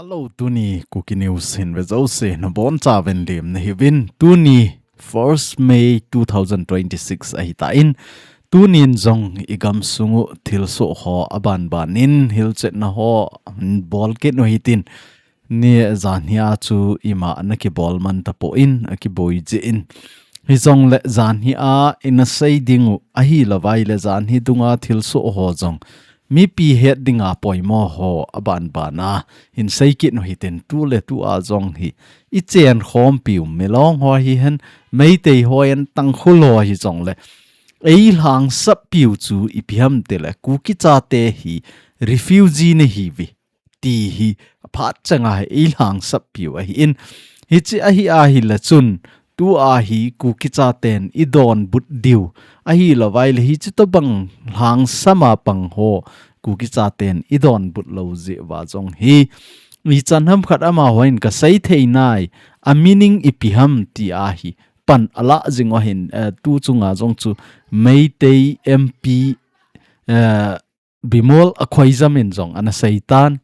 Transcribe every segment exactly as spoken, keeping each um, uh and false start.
Hello, tuni Kuki News hin ve jouse nabonchauvin lemna hiuvin. Tuni first May two thousand twenty-six ahitan, tunin jong igamsung u thilsoh ho abanbanin hilchetna ho bolkit u hitin. Ni janhia chu ima nakibol man tapon, akiboi jin. Hijongle janhia ina sei ding u ahilouva ahile janhi dunga thilsoh ho jong mipi het dinga poimo ho abanbana hin seikit u hitin, tuletua jong hi ichenkhompiu Milong ho hihen, Meitei hon Tangkhul ho hijongle eilhangsappiu chu ipi ham tile Kuki chate hi refugee nahiuve ti hi aphat changa eilhangsappiu ahin, hiche ahi ahile chun tua hi Kuki chaten idonbut diu ahilouva ahile hiche tobang lhangsama pang ho Kuki chaten idonbut lou jeh uva jong hi ichan ham khat amahon kasei thei nai, a meaning ipi ham tia hi pan alah jing u ahin, eh, tu chunga jong chu Meitei M P, eh, Bimol Akoijam in jong ana seitan.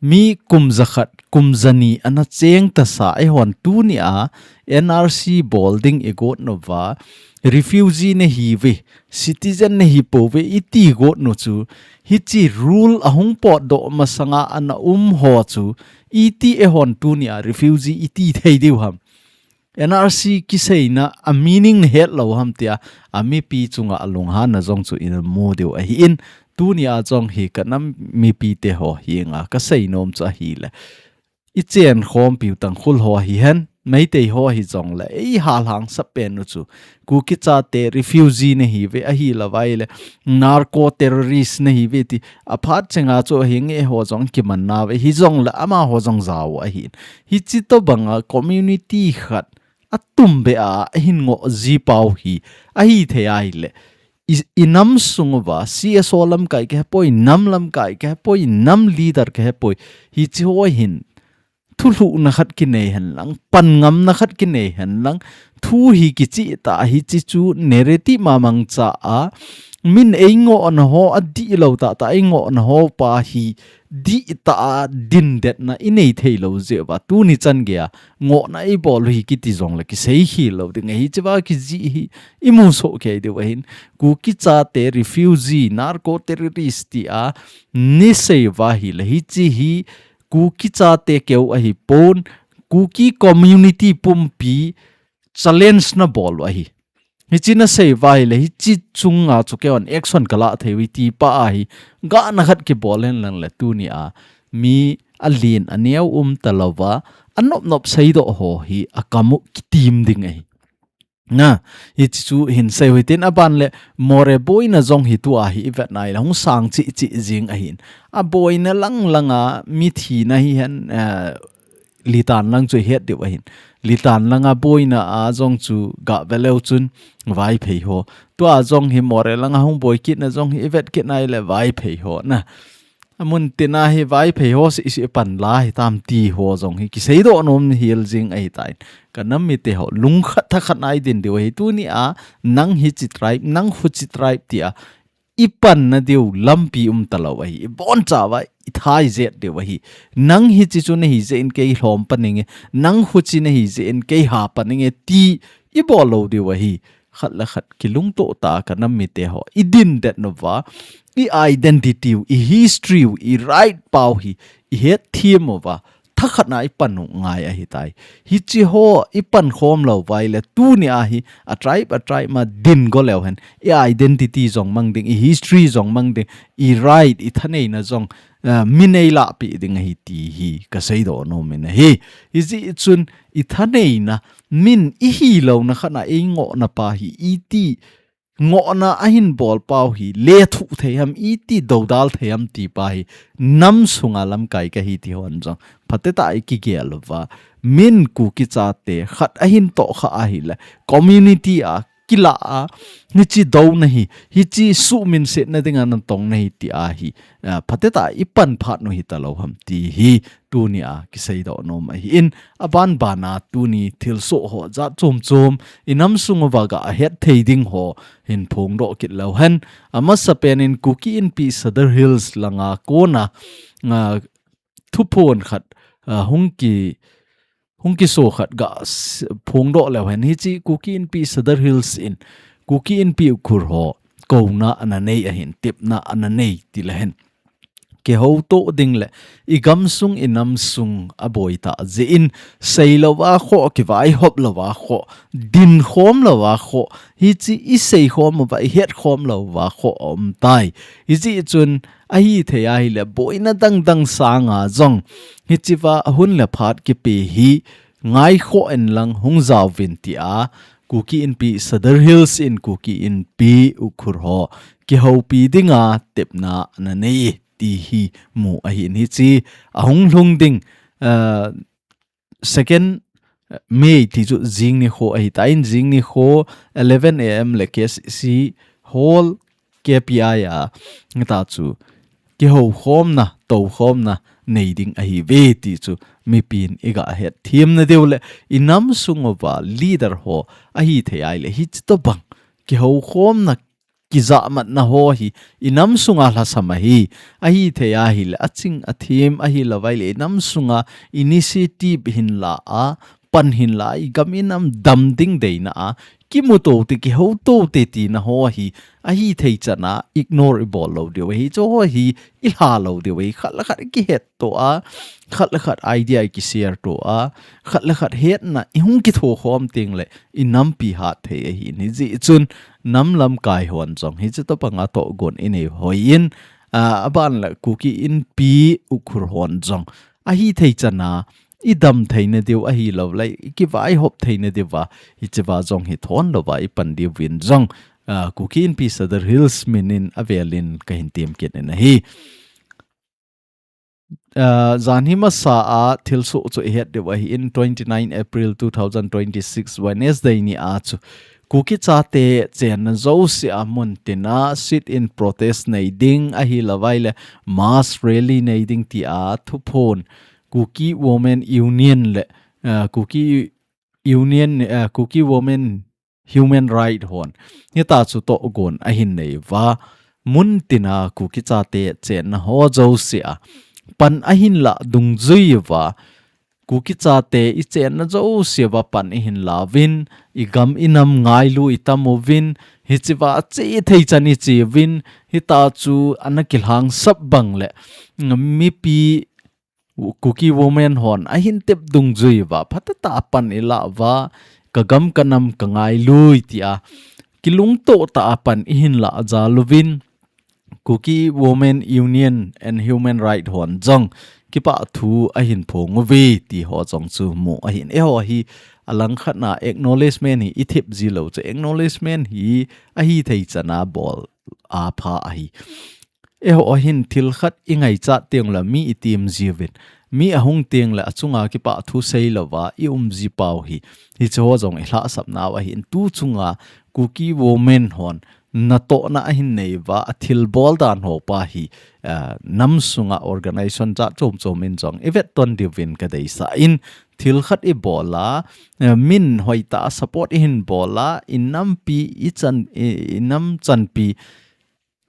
Mi kum jakhat, kum jani ana cheng tasa eihon tunia N R C bol ding igot nauva, refugee nahiuve, citizen nahipouve iti got u chu, hiche rule ahung potdoh masanga ana um ho chu, iti eihon tunia refugee iti thei diu ham? N R C kiseina a meaning nahet lou ham tia, a mipi chunga alunghanna jong chu ina mu diu ahin, tunia jong hi kanam mipite ho henga kasei nom chu ahile, ichenkhompiu Tangkhul ho hihen, Meitei ho hijongle eihalhangsap pen u chu Kuki chate refugee nahiuve ahilouva ahile narco terrorist nahiuve ti aphat changa chu ahinge ho jong kiman nauve, hijongle amaho jong jao ahin. Hiche tobanga community khat atumbeh a ahin ngoh jipau hi ahithei ahile, i, inam sung uva C S O lamkai kahepoi, nam lamkai kahepoi, nam leader kahepoi, hiche ho hin thulhuhna khat kinei henlang, pan ngamna khat kinei henlang, thu hi kicheh tah hiche chu narrative a mangcha a, min eingohna ho, adihlou tahtah eingohna ho pa hi dihtah a dindetna inei theilou jeh uva, tuni chan geiya ngohna eibol u hi kiti jongle kisei khel lou ding ahi, hichea kijih hi imusoh kei diu ahin, Kuki chate refugee, narco terrorist tia nasei uva ahile hiche hi Kuki chate keu ahipon, Kuki community pumpi challenge nabol u ahi. Hiche nasei uva ahile, hiche chunga chu keihon action kalah thei uve tipa ahi, gahna khat kibol henlang le tunia mi alen aneo umtalouva, anopnop seidoh ho hi akam u kitim ding ahi. Na, hiche chu hin sei u hitin, aban le Moreh boina jong hi tua hi ivet nai le hung sang cheh cheh jing ahin. Aboina lang langa mi thina hihen, eh, Litan lang chu ihet diu ahin. Litan langa boina a jong chu gah ve leu chun Vaiphei ho. Tua jong hi Moreh langa hung boi kitna jong hi ivet kit nai le Vaiphei ho na. Amun tina hi Vaiphei ho seh seh pan la hitam ti ho jong hi kiseidoh nom hel jing ahitan. Kanam mite ho lungkhat thakhat a idin diu ahi, tunia nang hiche tribe, nang huche tribe tia ipanna diu lampi umtalou ahi, ibonchauva itha ijet diu ahi. Nang hiche chu nahi jeh in kei lhom pan inge, nang huche nahi jeh in kei ha pan inge ti ibol lou diu ahi. Khat le khat kilungtoh tah a kanam mite ho idindet nauva, i identity u, i history u, i right pau hi ihetthem uva, thakhat a ipan u ngai ahitai. Hiche ho ipankhom louva ahile tunia hi a tribe a tribe ma din go leu hen, i identity jong mang ding, i history jong mang ding, i right, i thaneina jong, ah, min eilahpeh ding ahi ti hi kaseidoh nom in ahi. Hijeh chun i thaneina, min ihilouna khat a eingohna pa hi iti ngohna ahin bol pau hi lethuh thei ham, iti doudal thei ham tipa hi nam sunga lamkai kahi ti hon jong phatecha a ikigel uva, min Kuki chate khat ahin tohkhah ahile community a kilah a, hiche douna hi, hiche suhminsetna dinga natongna hi tia hi, ah, phatecha a ipan phat u hitalou ham ti hi tunia kiseidoh nom ahin, abanbana tuni thilsoh ho jat chom chom inam sung uva gah het thei ding ho hin phongdoh kit leu hen. Amasapen in Kuki Inpi Sadar Hills langa kona, ah, thuphon khat, ah, hung ki, hung kiso khat ga s-, phongdoh leu hen. Hiche Kuki Inpi Sadar Hills in, Kuki Inpi Ukhrul ho, kouna ana nei ahin, tepna ana nei ti le hen. Kihouto ding le, i gamsung, i namsung aboi ta jeh in, sei louva kho, kivaihop louva kho, din khom louva kho, hiche i sei khom uva, i het khom louva kho aum tai. Hijeh chun, ahithei ahile, boina dangdang sanga jong, hichea hun le phat kipe hi, ngaikhoh in lang hung jaovin tia, Kuki Inpi Sadar Hills in Kuki Inpi Ukhrul ho, kihoupi dinga tepna ana nei ti hi mu ahin hiche, ahung lhung ding, ah, second May ti chu jing nikho ahitan, jing nikho eleven A M le K C C Hall K P I a, hita chu kihoukhomna, toukhomna nei ding ahiuve ti chu mipin i ga hetthem na diu le, i namsung uva leader ho ahithei ahile hiche tobang kihoukhomna, kijahmatna ho hi i namsunga lhasam ahi, ahithei ahile, aching athem ahilou vaile, i namsunga initiative hinla a, pan hinla a, i gam i nam dam ding deina a, kimuto te, kihouto te tina ho hi, ahithei chana ignore i bol lou diu ahi, chu ho hi i lha lou diu ahi, khat le khat i kihet to a, khat le khat idea i kishare to a, khat le khat hetna i hung kitho khom teng le, i nampi hat thei ahi. Hijeh chun nam lamkai hon jong hiche tobanga tohgon i nei hoi in, ah, aban le Kuki Inpi Ukhrul hon jong ahithei chana i dam theina diu ahilou le, i kivaihop theina diuva, hichea jong hi thon louva i pan diuvin jong, ah, Kuki Inpi Sadar Hills min in avelin kahin tem kit in ahi. Ah, janhi masa a thilsoh chu i het diu ahin, twenty-nine April two thousand twenty-six Wednesday ni a chu Kuki chate chenna jouse a mun tina sit-in protest nei ding ahilou vaile mass rally nei ding tia thuphon Kuki Women Union le, ah, Kuki Union, ah, Kuki Women Human Right hon hita chu tohgon ahin nei uva, mun tina Kuki chate chenna ho jouse a pan ahin lah dungjui uva, Kuki chate i chenna jouse uva pan ihin lauvin, i gam i nam ngailu i tam uvin, hichea che thei chan i che uvin, hita chu ana kilhangsap bang le mipi Kuki Women hon ahin tep dungjui uva, phatah a pan i lah uva, ka gam ka nam ka ngailui tia, kilungto tah a pan ihin lah jal uvin, Kuki Women Union and Human Right hon jong kipa thu ahin phong uve ti ho jong chu mu ahin. Eiho hi alangkhat na acknowledgement hi i thep ji lou chu, acknowledgement hi ahithei chana bol a pha ahi. Eiho hin thil khat i ngaichat teng le mi i tem jiuvin, mi ahung teng le achunga kipa thu sei louva i um ji pau hi, hiche ho jong i lhahsap nau ahin. Tu chunga Kuki Women hon natohna ahin nei uva, a thilbol dan ho pa hi, ah, nam sunga organization jat chom chom in jong i vet ton diuvin ka deisah in, thil khat i bol a, eh, min hoitah a support i hin bol a, i nampi i chan, i, i nam chanpi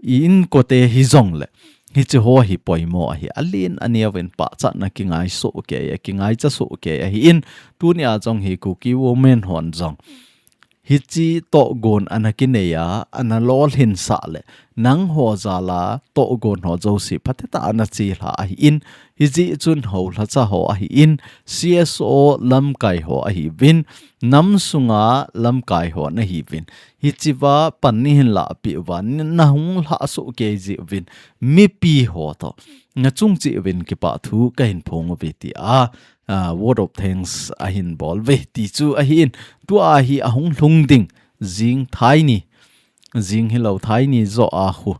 i inkote hijong le, hiche ho hi poimo ahi, alen aneo in pachatna kingai soh kei, kingaicha soh kei ahin, tunia jong hi Kuki Women hon jong hiche tohgon ana kinei a, ana lolhin sah le, nangho jal a tohgon ho jouse phatah a ana chelha ahin, hijeh chun houlhacha ho ahin, C S O lamkai ho ahiuvin, nam sunga lamkai ho nahiuvin, hichea pan neihin lahpeh uva, nahung lhah soh kei jeh uvin, mipi ho toh nachung cheh uvin kipa thu kahin phong uve tia, ah, word of thanks ahin bol uve ti chu ahin, tua hi ahung lhung ding jing thaini, jing hilou thaini joh a khu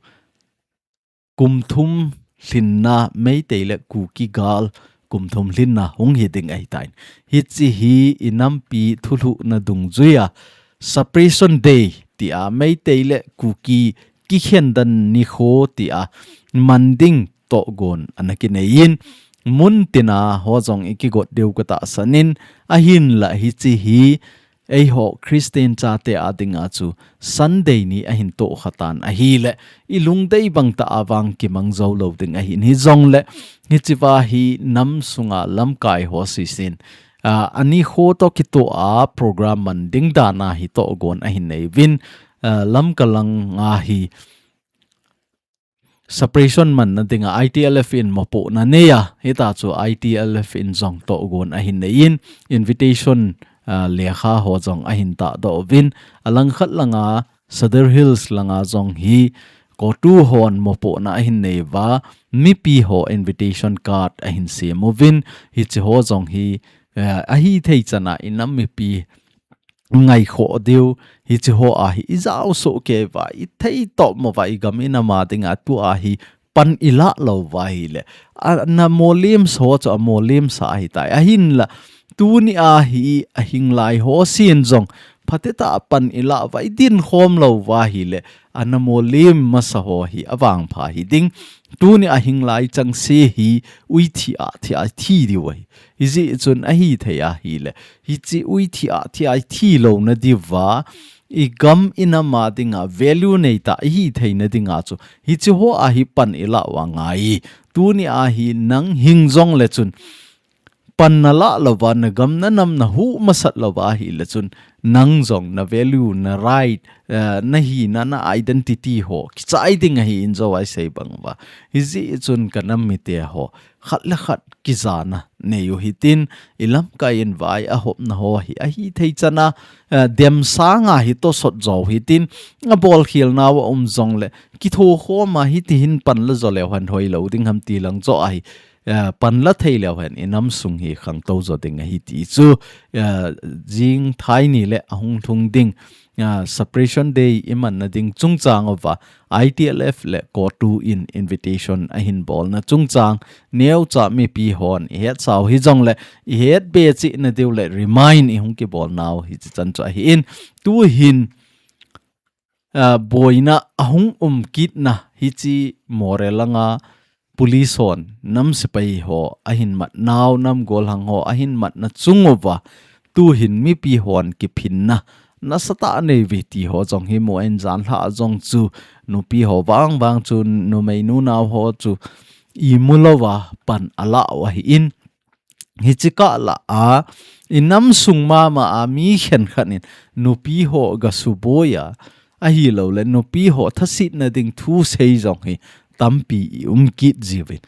kum thum lhinna Meitei le Kuki gal kum thum lhinna hung hi ding ahitan. Hiche hi i nampi thulhuhna dungjuia Separation Day tia Meitei le Kuki kikhen dan nikho tia man ding tohgon ana kinei in, mun tina ho jong i kigot diu ka tahsan in, ahinla hiche hi eiho Christian chate a dinga chu Sunday ni ahin toh khatan ahile, i lungdei bang tah a vang kimang jou lou ding ahin, hijongle, hiche va hi nam sunga lamkai ho sisin, a, ani kho toh kitoh a program man ding dan a hi tohgon ahin nei uvin, a, Lamka langa hi separation manna dinga I T L F in mopohna nei a, hita chu I T L F in jong tohgon ahin nei in, invitation, a, lekha ho jong ahin tahdoh uvin, alangkhat langa Sadar Hills langa jong hi COTU hon mopohna ahin nei uva, mipi ho invitation card ahin sem uvin, hiche ho jong hi, eh, ahithei chana i nam mipi ngaikhoh diu, hiche ho a hi i jao soh kei uva, i thei tah mo uva, i gam i nam a dinga tua hi pan i lah lou uva ahile, ana molem sa ho chu amolem sa ahitai. Ahinla, tuni a hi ahing lai ho sin jong, phatecha pan i lah uva, i dinkhom lou uva ahile, ana molem masa ho hi avangpha hiding. Tuni ahing lai chengse hi uithi a thi a thi diu ahi. Hijeh chun ahithei ahile, hiche uithi a thi a thi louna diuva, i gam i nam a dinga value neitah i hitheina dinga chu, hiche ho a hi pan i lah u angai. Tuni a hi nang hing jongle chun, pan na lah louva, na gam na nam na huh masat louva ahile chun, nang jong na value, na right, eh, na hina, na identity ho kichai ding ahi in jou a i sei bang uva. Hijeh chun ka nam mite ho, khat le khat kijana nei u hitin, i lamkai in vai ahopna ho hi ahithei chana, eh, dem sanga hi tosot jou hitin, abolkhel nau aum jongle, kithokhom a hiti hin pan la jo leu hen hoi lou ding ham ti lang jo ahi, eh, pan la thei leu hen i nam sung hi khangtou jo ding ahi ti chu, eh, jing thai ni le ahung lhung ding, ah, Separation Day i manna ding chungchang uva, I T L F le COTU in invitation ahin bolna chungchang, neocha mipi hon i hetsau hijongle, i hetbe cheh na diu le remind i hung kibol nau hichi chan chu ahi in, tu hin, ah, boina ahung um kitna hichi Moreh langa police hon nam sepai ho ahin mat nau, nam golhang ho ahin matna chung uva, tu hin mipi hon kiphinna nasatah nei uve ti ho jong hi mu in, janhi a jong chu nupi ho vangvang chu numei nunau ho chu imu louva pan ala u ahi in, hichi kah lah a, i nam sung mama a mi khenkhat in nupi ho ga suboi a, ahilou le nupi ho thasetna ding thu sei jong hi tampi i um kit jiuvin.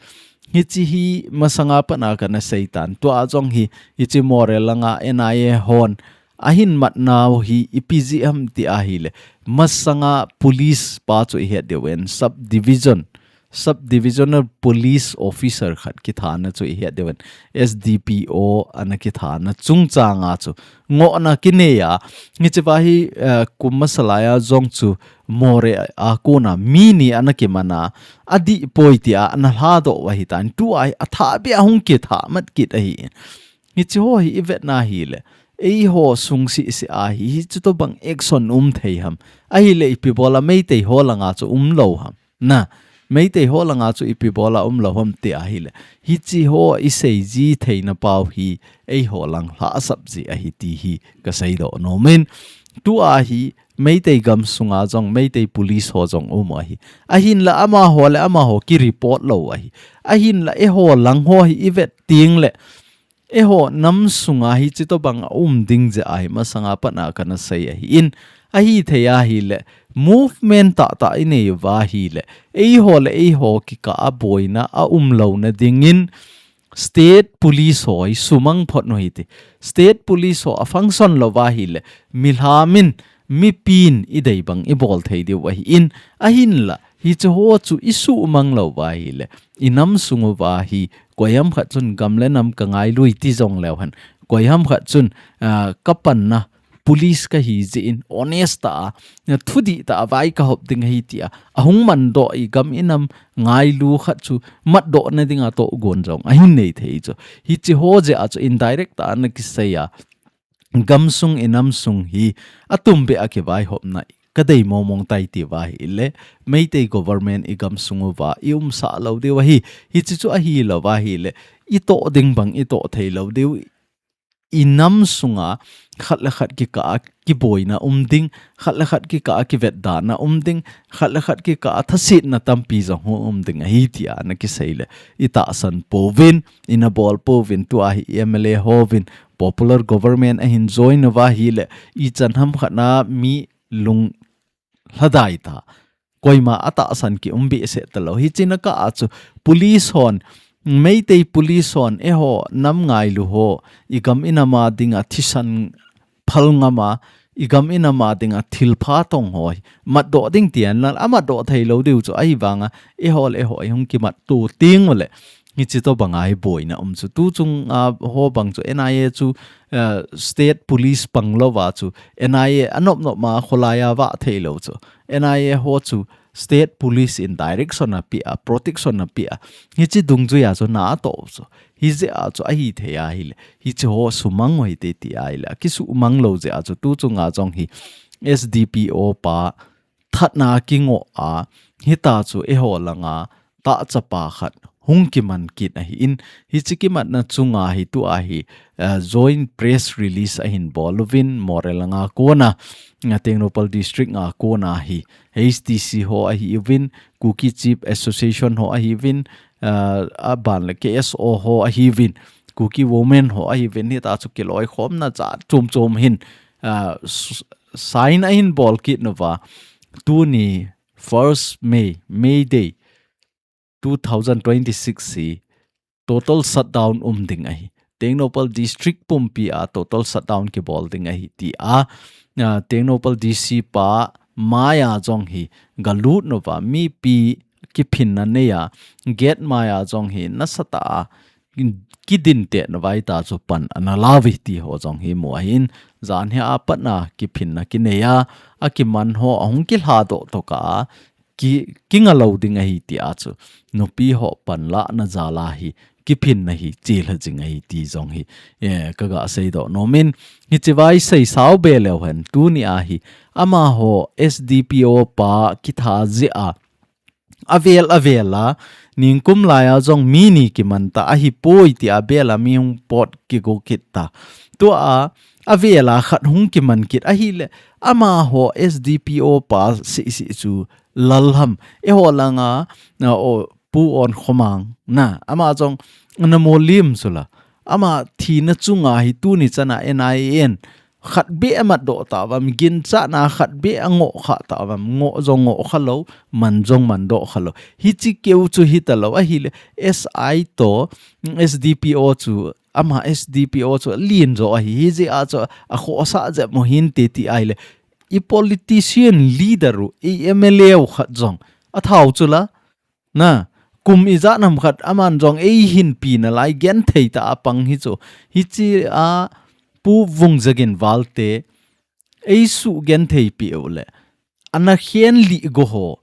Hichi hi masanga pat a kana sei tan. Tua jong hi, hichi Moreh langa N I A hon ahin mat nau hi ipi jeh ham ti ahile, masanga police pa chu i het diu in, sub division, sub divisional police officer khat kithana chu i het diu in, S D P O ana kithana chungchang a chu ngohna kinei a, hichi va hi, eh, kum masa lai a jong chu Moreh a kona mi ni ana kiman a, adih poi tia ana lhadoh u ahi tan. Tua hi athah beh a hung kithah mat kit ahi. Hichi ho hi i vetna hile, eiho sung sisi a hi, hichi tobang action um thei ham? Ahile ipi bol a Meitei ho langa chu um lou ham? Na, Meitei ho langa chu ipi bol a um lou ham ti ahile, hichi ho i sei ji theina pau hi eiho lang lhasap ji ahi ti hi ka seidoh nom in. Tua hi Meitei gam sunga jong Meitei police ho jong um u ahi. Ahinla amaho le amaho ki report lou u ahi. Ahinla eiho lang ho hi i vet teng le, eiho nam sunga hichi tobang a um ding jeh a hi masanga pat a kana sei ahi in, ahithei ahile, movement tahtah i nei uva ahile, eiho le eiho kikah a boina a um louna dingin, state police ho hi sumang phot u hite. State police ho a function lou uva ahile, milham in, mipin i dei bang i bol thei diu ahi in, ahinla, hichi ho chu i sumang lou uva ahile, i nam sung uva hi, koiham khat chun gam le nam ka ngailu e ti jong leu hen, koiham khat chun, ah, ka panna police ka hi jeh in honest tah a, thudih tah a vai ka hop ding ahi tia ahung mandoh i gam i nam ngailu khat chu matdohna dinga tohgon jong ahin nei thei chu. Hichi ho jeh a chu indirect tah a na kisei a, gam sung i nam sung hi atum beh a kivaihopna ka dei mong mong tai ti uva ahile, Meitei government i gam sung uva i umsah lou diu ahi. Hichi chu ahilou va ahile, i toh ding bang i toh thei lou diu, i nam sunga khat le khat kikah a kiboina um ding, khat le khat kikah a kivetdana um ding, khat le khat kikah a thasetna tampi jong hung um ding ahi tia na kisei le i tahsan pouvin, i na bol pouvin, tua hi M L A hovin popular government ahin join uva ahile i chan ham khat na mi lung lhadai ta. Koima a tahsan ki um behseh talou. Hichi na kah a chu police hon, Meitei police hon, eiho nam ngailu ho, i gam i nam a dinga thisan phal ngam a, i gam i nam a dinga thilpha tong ho hi matdoh ding tia na, a matdoh thei lou diu chu ahi vanga, eiho le eiho i hung kimat tu ting u le. Hichi to banga hi boina um chu. Tu chung a ho bang chu N I A chu, eh, state police pang lou va chu N I A a nop nop ma kholai a va thei lou chu. N I A ho chu state police in direction a pia, protection a pia. Hichi dungjui a chu na to chu. Hijeh a chu ahi thei ahile. Hichi ho sumang u hite ti ahile. Kisumang lou jeh a chu tu chung a jong hi S D P O pa thatna kingoh a, hita chu eiho langa tahchapa khat hung kiman kit ahi in, hichi kimatna chunga hi tua hi, eh, joint press release ahin bol uvin, Moreh langa kona, eh, Tengnoupal District a kona hi, H T C ho ahi uvin, Kuki Chief Association ho ahi uvin, eh, a ban le K S O ho ahi uvin, Kuki Women ho ahi uvin, hita chu kiloikhomna cha chom chom hin, ah, s-, sign ahin bol kit uva. Tuni first May, May Day, two thousand twenty-six hi total shutdown um ding ahi. Tengnoupal District pumpi a total shutdown kibol ding ahi tia, ah, Tengnoupal D C pa maiya jong hi galut uva, mipi kiphinna neiya, gate maiya jong hi nasatah a kidin teh uva hita chu pan ana lau uve ti ho jong hi mu ahin, jan hi a patna kiphinna kineiya, a kiman ho ahung kilhadoh tokah a, ki, kinga lou ding ahi tia chu nupi ho panlahna jal a hi kiphinna hi chelha jing ahi ti jong hi, eh, kaga seidoh nom in, hichi vai sei sao be leu hen tuni a hi amaho S D P O pa kitha jeh a, avel avel a, ningkum laiya jong mi ni kiman ta ahipoi tia bel a mi hung pot kigo kit ta. Tua a, avel a khat hung kiman kit ahile, amaho S D P O pa seh seh chu lal ham. Eiho langa, na o, Pu Onkhomang, na, ama jong, na molim chu la. Ama thina chunga hi tuni chana N I A in khat beh a matdoh ta uvam, ginchatna khat beh a ngoh kha ta uvam, ngoh jong ngoh kha lou, man jong mandoh kha lou. Hichi keu chu hita lou ahile, S I to, S D P O chu, ama S D P O chu lien jo ahi, hijeh a chu a khohsah jep mo hinte ti ahile, i politician leader u, i M L A u khat jong, a thau chu la, na, kum ijat ham khat aman jong eihin pi nalai genthei tah a pang hi chu. Hichi a Pu Vungzagin valte, eisuh genthei pi u le. Ana khen lih go ho.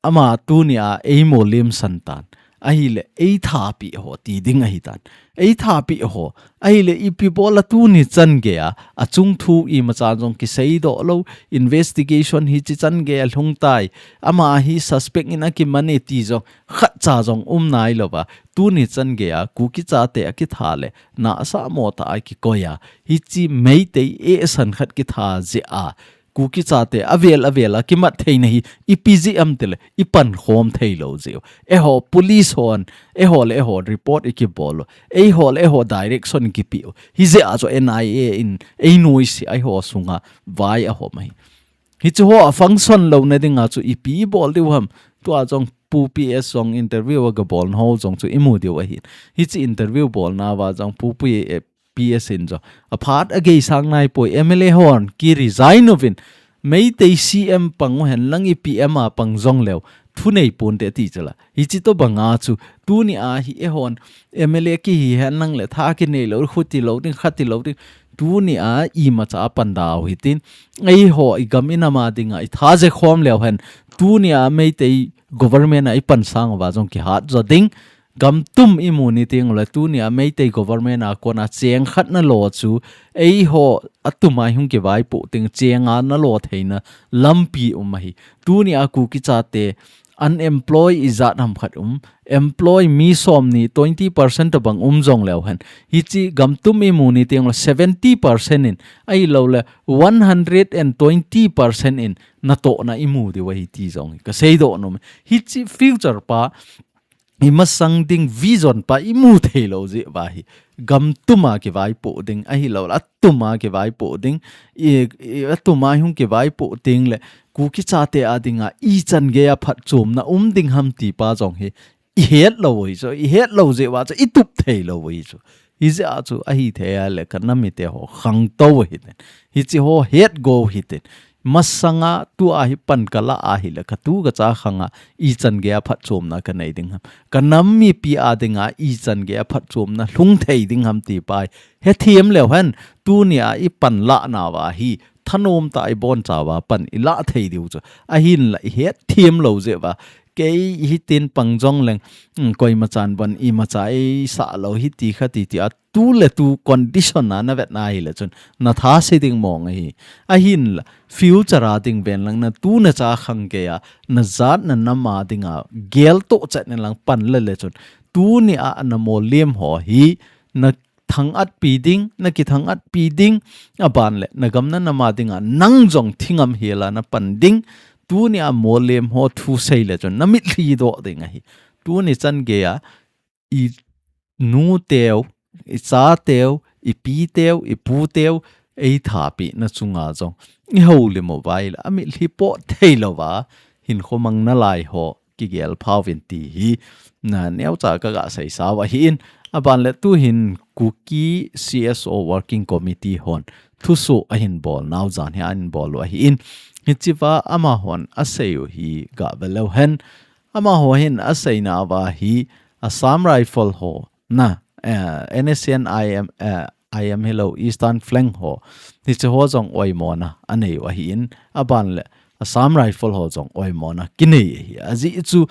Ama tuni a eimolim san tan. Ahile eitha pi ho ti ding ahi tan. Eitha pi ho. Ahile ipi bol a tuni chan gei a, achung thu imacha jong kiseidoh lou, investigation hichi chan gei a lhung tai, ama hi suspect in akiman e ti jong, khat cha jong um nai lou va, tuni chan gei a, Kuki chate akitha le, nasa mo ta a kikoi a, hichi Meitei e san khat kitha jeh a, Kuki chate avel avel a kimat theina hi ipi jeh ham tile, i pankhom thei lou jeh u. Eiho police hon, eiho le eiho report i kibol u. Eiho le eiho direction i kipe u. Hijeh a chu N I A in ei nuisat a eiho sunga vai ahom ahi. Hichu ho a function louna dinga chu ipi bol diu ham. Tua jong Pu P S jong interview a gabol na ho jong chu imu diu ahi. Hichi interview bolna va jong Pu P, eh, P S in jong aphat agei sang nai poi, M L A hon ki resign uvin, Meitei C M pang u hen lang i P M a pang jong leu, thu nei ponte ti chu la. Hichi to banga chu, tuni a hi eihon M L A kihi hen lang le tha kinei lou, khuti lou ding, khati lou ding. Tuni a imacha a pan dau hitin, eiho i gam i nam a dinga i tha je khom leu hen, tuni a Meitei government a i pan sang uva jong kihat jo ding. Gam tum imu ni teng le tuni a Meitei government a kona cheng khat na lo chu eiho atum a hung kivaipoh teng cheng a na lo theina lampi um ahi. Tuni a Kuki chate unemployed ijat ham khat um, employed mi som ni twenty percent tabang um jong leu hen. Hichi gam tum imu ni teng le seventy percent in, ahilou le one hundred and twenty percent in natohna imu diu ahi ti jong hi kasei doh nom e. Hichi future pa, imasang ding vision pa imu thei lou jeh uva hi. Gam tuma kivaipoh ding, ahilou le atuma kivaipoh ding, i, i, atuma hung kivaipoh ding le, Kuki chate a dinga ichan geiya phatchomna um ding ham ti pa jong hi, ihet lou u hi chu, ihet lou jeh uva chu, itup thei lou u hi chu. Hijeh a chu, ahithei a le kanam mite ho khangtou u hitin. Hichi ho hetgo u hitin. Masanga tua hi pan kala ahile, katu kacha khanga ichan geiya phatchomna kanei ding ham. Kanam mipi a dinga ichan geiya phatchomna lhung thei ding ham ti pa hi hethem leu hen, tunia ipan lah nauva hi, thanom tah a ibonchauva pan ilah thei diu chu. Ahinla ihet them lou jeh uva, kei hitin pang jong leng, um, koima chan bon imacha eisah lou hiti khati tia, tu le tu condition a navet na hile chun, natha se ding mong ahi. Ahinla, future a ding ven lang na tu nacha khang geiya, najat nanam a dinga, geltoh chet na lang pan le le chun, tunia namolem ho hi, na thangatpi ding, nakithangatpi ding, aban le, nagam nanam a dinga, nang jong thingam hela napan ding, tunia molem ho thu sei le chun, namitlhi doh ding ahi. Tuni chan geiya, inuteu, ichateu, ipiteu, iputeu, eithapi na chunga jong, ihoulim uva ahile, amitlhi poh thei louva, hinkho mang nalai ho, kigel phauvin ti hi, na neocha kaga seisa u ahin, aban le tuhin Kuki C S O Working Committee hon, thusoh ahin bol nau jan hi ahin bol u ahin, hichea amahon asei u hi gave leu hen, amaho hin asei nauva hi Assam Rifle ho, na, eh, N S C N I M, eh, I M hilou Eastern Flank ho, hiche ho jong oimona anei u ahin, aban le Assam Rifle ho jong oimona kinei ahi. Ajeh chu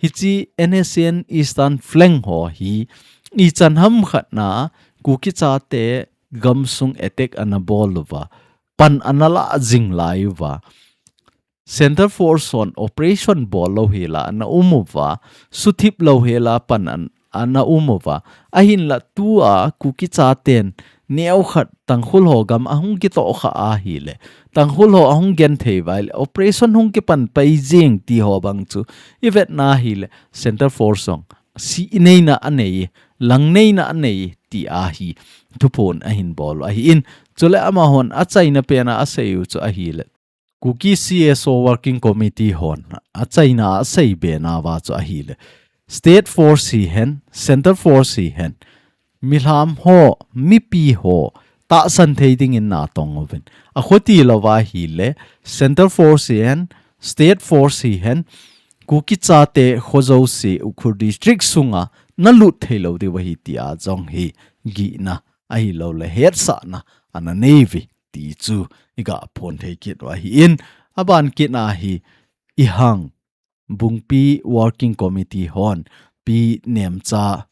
hichi N S C N Eastern Flank ho hi, ichan ham khat na Kuki chate gamsung attack ana bol uva, pan ana lah jing lai uva, Centre Force hon operation bol lou hela ana um uva, suthip lou hela pan an, ana um uva. Ahinla tua Kuki chaten neokhat Tangkhul ho gam ahung kitoh kha ahile, Tangkhul ho ahung genthei uva ahile, operation hung kipan pai jing ti ho bang chu ivet na hile, Centre Force hon si neina anei, lang neina anei ti ahi thuphon ahin bol u ahin. Chule amahon achaina pena asei u chu ahile, Kuki C S O Working Committee hon achaina asei be nauva chu ahile, State Force hihen, Centre Force hihen, milham ho, mipi ho, tahsan thei dingin natong uvin. Akhuti louva ahile, Centre Force hihen, State Force hihen, Kuki chate kho jouse Ukhrul District sunga nalut thei lou diu ahi tia jong hi gihna ahilou le hetsahna ana nei uve ti chu iga phon thei kit u ahin, aban kit na hi ihang Bungpi Working Committee hon Pi Nemcha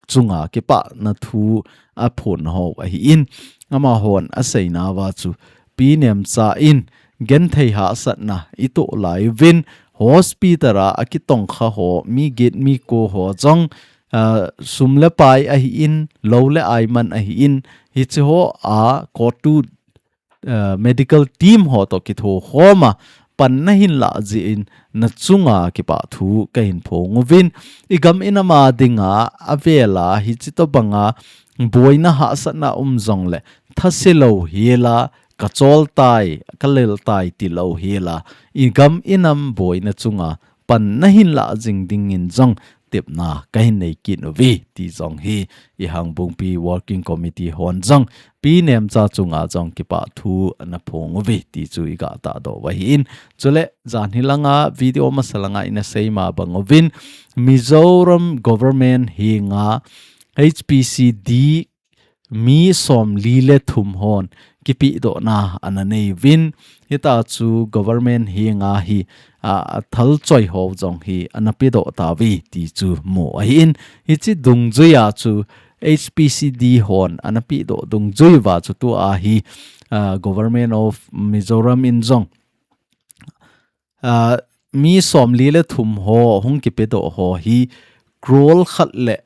chunga kipana thu aphon ho ahin, amahon asei nauva chu Pi Nemcha in genthei hahsatna itoh lai uvin, hospital a akitong kha ho, mi get mi ko ho jong, ah, sum le pai ahin, lou le ai man ahin, hiche ho a kotu, ah, medical team ho toh kitho khoma pan nahin lah jeh in nachunga kipathu kahin phong uvin, igam inam a dinga avela hiche tobanga boina hahsatna um jongle thase lou hela, kachol tai, kalel tai tilou hela, igam inam boina chunga pan nahin lah jing dingin jong tepna kahin nei kit uve ti jong hi ihang Bungpi Working Committee hon jong Pi Nemcha chunga jong kipathu ana phong uve ti chu iga tahdoh u ahin. Chule jan hilanga video masa langa ina seima bang uvin, Mizoram government henga H P C D mi somli le thum hon kipedohna ana nei uvin, hita chu government henga hi, a, athal choi ho jong hi ana pedoh tauve ti chu mu ahin, hiche dungjuia chu H P C D hon ana pedoh dungjui uva chu tua hi, a, Government of Mizoram in jong, a, mi somli le thum ho hung kipedoh ho hi crore khat le,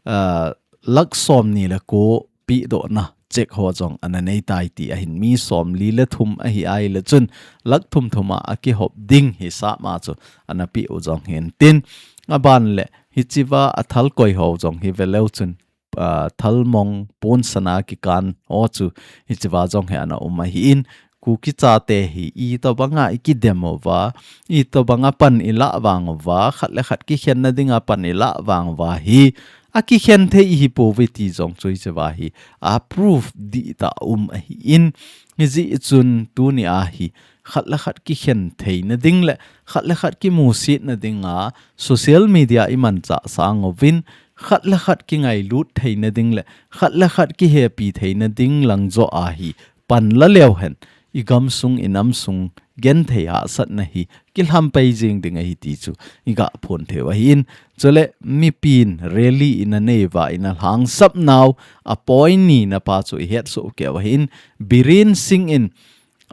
ah, lakh somni le ko pedohna check ho jong ana nei tai ti ahin, mi somli le thum ahi ahile chun lakh thum thum a akihop ding hisap ma chu ana peh u jong hin tin, aban le hichea athal koi ho jong hi veleu chun, ah, thalmong pon sana kikan ho chu hichea jong hi ana um ahin, Kuki chate hi itobanga ikidem uva, itobanga pan ilah vang uva, khat le khat kikhenna dinga pan ilah vang uva hi akikhen thei ihi pouve ti jong chu hichea hi a proof dihtah um ahin, hijeh chun tuni a hi khat le khat kikhen theina ding le khat le khat kimusetna dinga social media imanchah sang uvin, khat le khat kingailut theina ding le khat le khat kihepi theina ding lang joh a hi pan la leu hen, igamsung inamsung genthei hahsatna hi kilhampai jing ding ahi ti chu iga phong thei u ahin, chule mipin rally ina nei uva ina lhangsap nau a point nina pa chu ihetsoh kei u ahin, Biren Singh in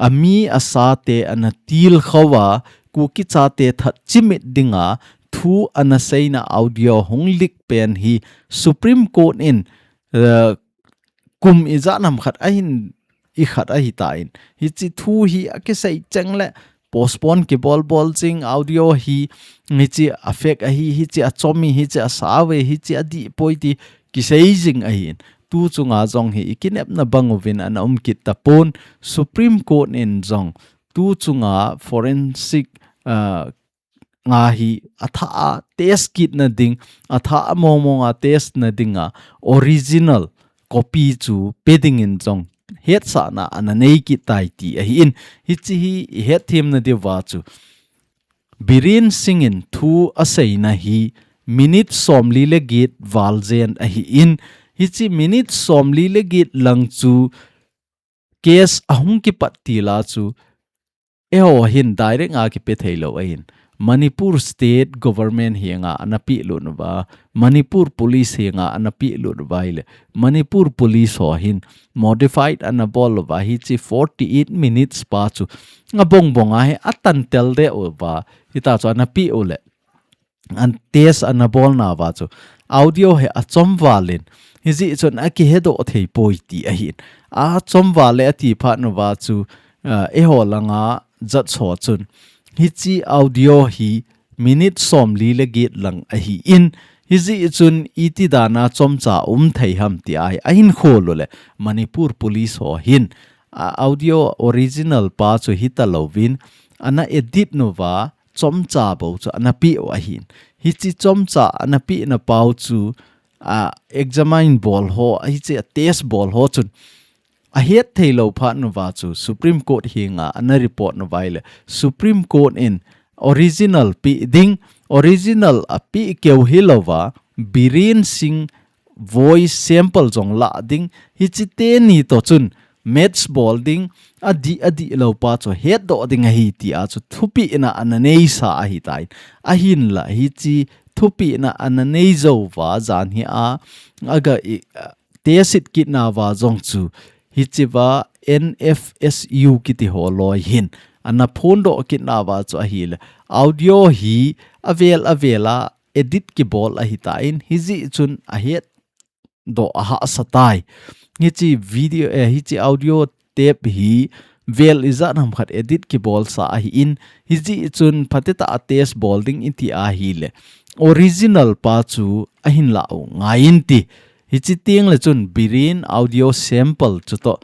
ami asate ana tilkhou a, Kuki chate that chimit dinga thu ana seina audio hung leak pen hi Supreme Court in, eh, kum ijat ham khat ahin, ikhat ahitan, hiche thu hi akisei cheng le postpone kibol bol jing, audio hi hiche a fake ahi, hiche achom ahi, hiche asao ahi, hiche adih poi ti kisei jing ahin, tu chunga jong hi ikinepna bang uvin ana um kit tapon, Supreme Court in jong tu chunga forensic, ah, nga hi athah a test kitna ding, athah a mong mong a test na dinga original copy chu pe dingin jong hetsahna ana nei kit tai ti ahin, hiche hi ihetthemna diuva chu Biren Singh in thu aseina hi minute somli le get val jen ahin, hiche minute somli le get lang chu case ahung kipat til a chu eiho hin direct a kipe thei lou ahin, Manipur State Government henga ana pehlut uva, Manipur Police henga ana pehlut uva ahile, Manipur Police ho hin modified ana bol uva, hiche forty eight minutes pa chu abong bong a hi atan tel deh uva, hitia chu ana peh u le an test ana bolna uva chu audio hi achom val in, hijeh chun akihedoh thei poi ti ahin, achom val le ati phat uva chu, ah, eiho langa judge ho chun hiche audio hi minute somli le get lang ahin, hijeh chun iti dana chomcha um thei ham ti ahi, ahin khol u le Manipur Police ho hin, ah, audio original pa chu hita louvin ana edit uva, chomcha bou chu ana peh u ahin. Hiche chomcha ana pehna pau chu, ah, examine bol ho, hiche test bol ho chun ahet thei lou phat uva chu Supreme Court henga ana report uva ahile, Supreme Court in original peh ding, original apeh keu hilouva, Biren Singh voice sample jong lah ding, hiche teni toh chun match bol ding, adih, adih lou pa chu hetdoh ding ahi tia chu thupehna ana neisa ahitan. Ahinla hiche thupehna ana nei jouva jan hi a, aga i, a, test it kitna uva jong chu hichea N F S U kiti ho loi hin ana phondoh kitna uva chu ahile, audio hi avel avel a edit kibol ahitan, hijeh chun ahet doh ahahsa tai. Hiche video, eh, hiche audio tape hi vel ijat ham khat edit kibolsa ahin, hijeh chun phatetah a test bol ding iti ahile, original pa chu ahin lah u ngai inte. Hiche teng le chun Biren audio sample chutoh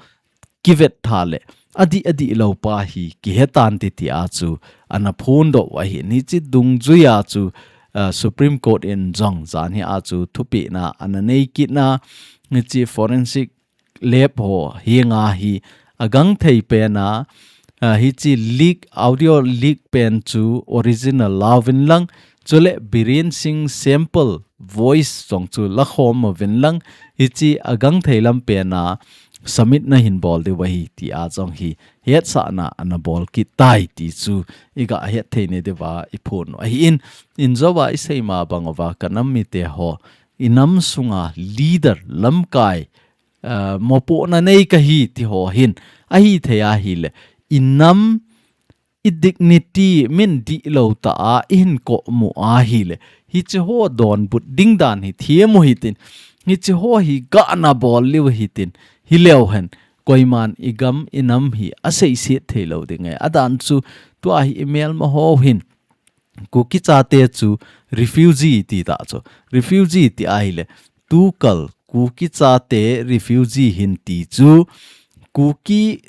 kivet tha le, adih, adih lou pa hi kihe tante tia chu ana phondoh u ahin, hiche dungjuia chu, ah, Supreme Court in jong jan hi a chu thupehna ana nei kitna, hiche forensic lab ho henga hi agangthei pena, ah, hiche leak, audio leak pen chu original la uvin lang, chule Biren Singh sample voice jong chu lakhom uvin lang, hiche agangthei lam pena submit nahin bol diu ahi tia jong hi hetsahna ana bol kit tai ti chu iga hetthei na diuva iphon u ahin, injouva isei ma bang uva ka nam mite ho, inam sunga leader lamkai, ah, mopohna nei kahi ti ho hin, ahithei ahile, inam dignity min dihlou tah a ihin komu ahile, hiche ho donbut ding dan hi themu hitin, hiche ho hi gahna bol liu hitin, hileu hen koiman igam inam hi aseiset theilou ding ahi. Adan chu tua hi imelma ho hin Kuki chate chu refugee ti ta chu. Refugee ti ahile, tukal Kuki chate refugee hin ti chu Kuki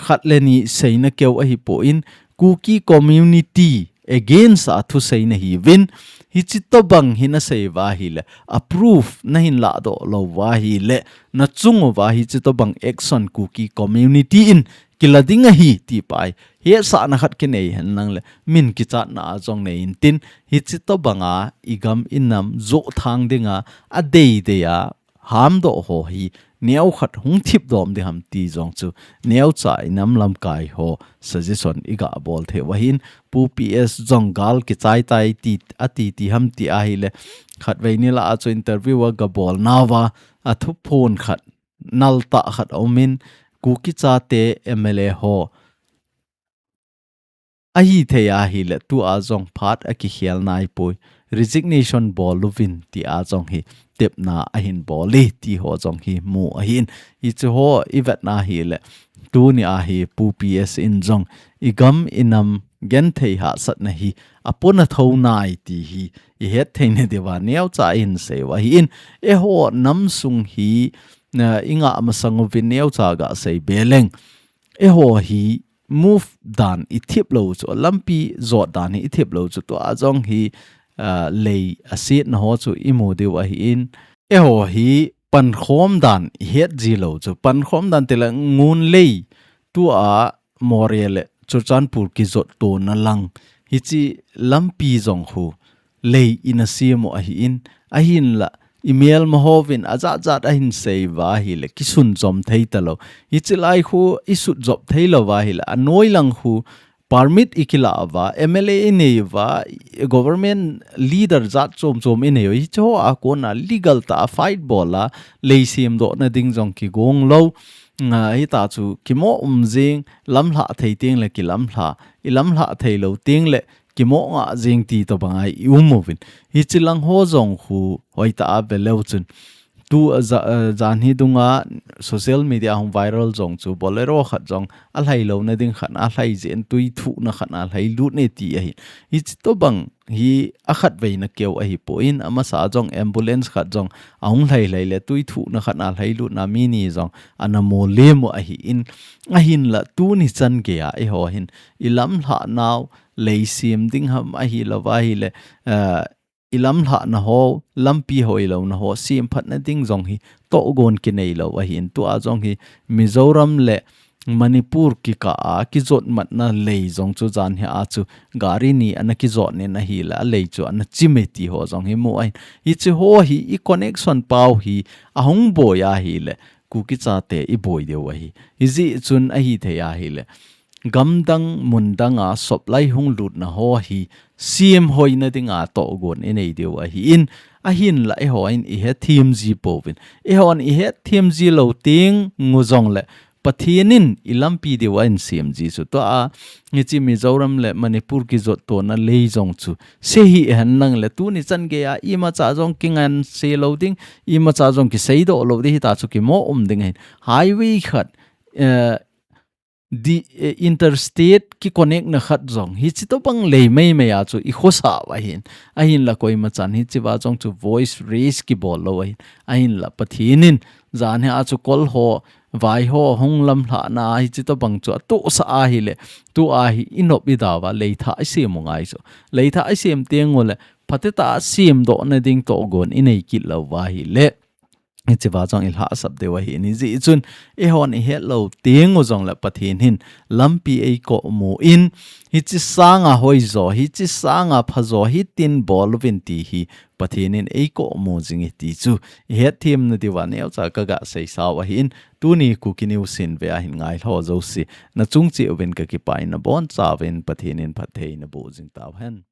khat le ni seina keu ahipon, Kuki community against a thuseina hiuvin, hiche tobang hin asei uva ahile, a proof nahin lahdoh lou uva ahile, nachung uva hiche tobang action Kuki community in kila ding ahi ti pai. Hesahna khat kinei henlang le, min kichatna a jong nei intin, hiche tobanga igam inam joh thang dinga, adeidei a hamdoh ho hi neokhat hung thipdom ding ham ti jong chu neocha inam lamkai ho suggestion iga bol theiu ahin. Pu P S jong gal kichai tai ti, ati ti ham ti ahile, khatvei nilhah a chu interview a gabol nauva, athuphon khat naltah khat aumin, Kuki chate M L A ho ahithei ahile, tua jong phat akikhel naipoi, resignation bol uvin tia jong hi tepna ahin bol e ti ho jong hi mu ahin. Hiche ho ivetna ahile, tuni a hi Pu P S in jong igam inam genthei hahsatna hi apona thou nai ti hi ihet theina diuva neocha ihin seiu ahin. Eiho nam sung hi, eh, ingah masang uvin neocha gasei be leng, eiho hi move dan ithip lou chu, lampi jot dan hi ithip lou chu, tua jong hi, ah, lei asetna ho chu imu diu ahin. Eiho hi pankhom dan ihet ji lou chu, pankhom dan tile Ngunlei tua Moreh le Churachandpur kijot tona lang, hiche lampi jong khu lei in asem u ahin, ahinla imelma hovin ajat jat ahin sei uva ahile kisunjom thei talou. Hiche lai khu isutjop thei lou uva ahile, anoi lang khu permit ikilah uva, M L A inei uva, government leader jat chom chom inei uva, hiche ho a kona legal tah a fight bol a, lei semdohna ding jong kigong lou. Nga, hita chu kimo um jing, lamlhah thei teng le kilamlhah, ilamlhah thei lou teng le kimo ngah jing ti tobang a i um uvin. Hiche lang ho jong khu hoitah a ve leu chun, tu a ja-, eh, jan hi dunga social media hung viral jong chu Bolero khat jong alhai louna ding khat a lhai jin, tui thuhna khat a lhai lut ne ti ahin. Hiche tobang hi akhatveina keu ahipon, amasa jong ambulance khat jong ahung lhai lhai le tui thuhna khat a lhai lutna mi ni jong ana mo lem u ahin, ahinla tuni chan geiya eiho hin ilamlhah nau lei sem ding ham ahilou va ahile, eh, ilamlhahna ho, lampi hoilouna ho semphatna ding jong hi tohgon kinei lou ahin, tua jong hi Mizoram le Manipur kikah a kijot matna lei jong chu jan hi a chu gari ni ana kijot nin ahile, alei chu ana chim e ti ho jong hi mu ahin. Hiche ho hi i connection pau hi ahung boi ahile, Kuki chate iboi diu ahi. Hijeh chun ahithei ahile, gamdang mundang a soplai hung lutna ho hi sem hoina dinga tohgon inei diu ahin, ahinla eihon ihethem ji pouvin. Eihon ihethem ji lou teng u jongle, Pathen in ilampi diu ahin sem ji chu. Tua, hiche Mizoram le Manipur kijot tona lei jong chu, se hih hen lang le, tuni chan geiya imacha jong kingansei lou ding, imacha jong kiseidoh lou ding, hita chu kimo um ding ahin. Highway khat, eh, di, eh, interstate kiconnect na khat jong hiche tobang lei meimei a chu ikhosah u ahin. Ahinla koimachan hiche va jong chu voice raise kibol lou ahin. Ahinla Pathen in jan hi a chu kol ho, vai ho hung lamlhahna hiche tobang chu atohsah ahile, tua hi inop idau va, leithah isem u ngai chu. Leithah isem teng u le, phatecha a semdohna ding tohgon inei kit lou va ahile, hiche va jong ilhahsap diu ahin. Hijeh chun, eihon ihet lou teng u jongle Pathen hin lampi eikomu in, hiche sanga hoijo, hiche sanga phajo hitin bol uvin ti hi Pathen in eikomu jing e ti chu ihetthemna diuva neocha kaga seisa u ahin. Tuni Kuki News in ve ahin ngailhah jouse, nachung cheh uvin kakipah in, nabonchauvin Pathen in phatthei naboh jing tauhen.